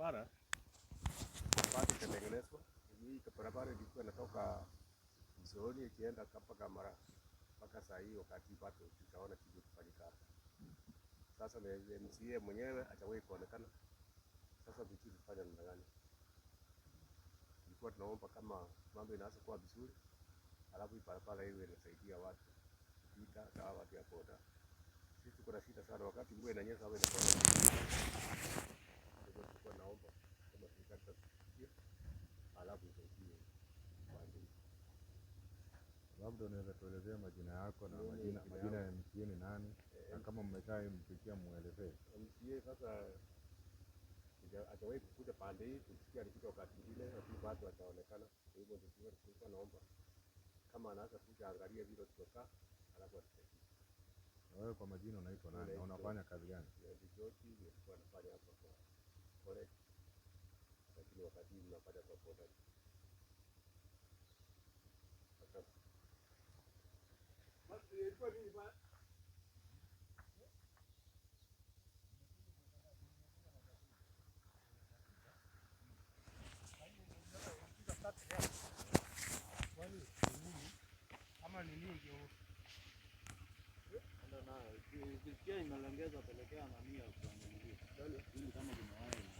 Barabara bado itatengenezwa. Hii barabara ilikuwa inatoka Msoroni ikienda mpaka Mara, mpaka saa hii wakati bado tutaona kitu kufanyika hapa. Sasa na MCA mwenyewe hajawahi kuonekana. Sasa vitu tufanye namna gani? Tulikuwa tunaomba kama mambo inaanza kuwa vizuri, alafu hii barabara iwe inasaidia watu kupita hata watu ya boda. Sisi tuko na shida sana, wakati mvua inanyesha hapa inakuwa. Ndio tulikuwa naomba kama serikali itatusikia, alafu isaidie pande hii. Labda unaweza tuelezea majina yako na Mimi majina, jina majina ya yangu MCA ni nani, na kama mmeshaimfikia muelezee. MCA sasa hajawahi kukuja pande hii, tulisikia alikuja wakati mwingine, lakini bado hajaonekana. Kwa hivyo ndio tulikuwa naomba kama anaweza kuja angalie vile tumekaa, alafu atusaidie. Na wewe kwa majina unaitwa Mimi nani na naitwa unafanya kazi gani? George George, nilikuwa nafanya hapa kwa college, lakini wakati huu nafanya kwa boda. Asante. Ama ni nini ndio? Ukisikia imelengeza pelekea nani ya kuangalilia. Ili kama kuna waya.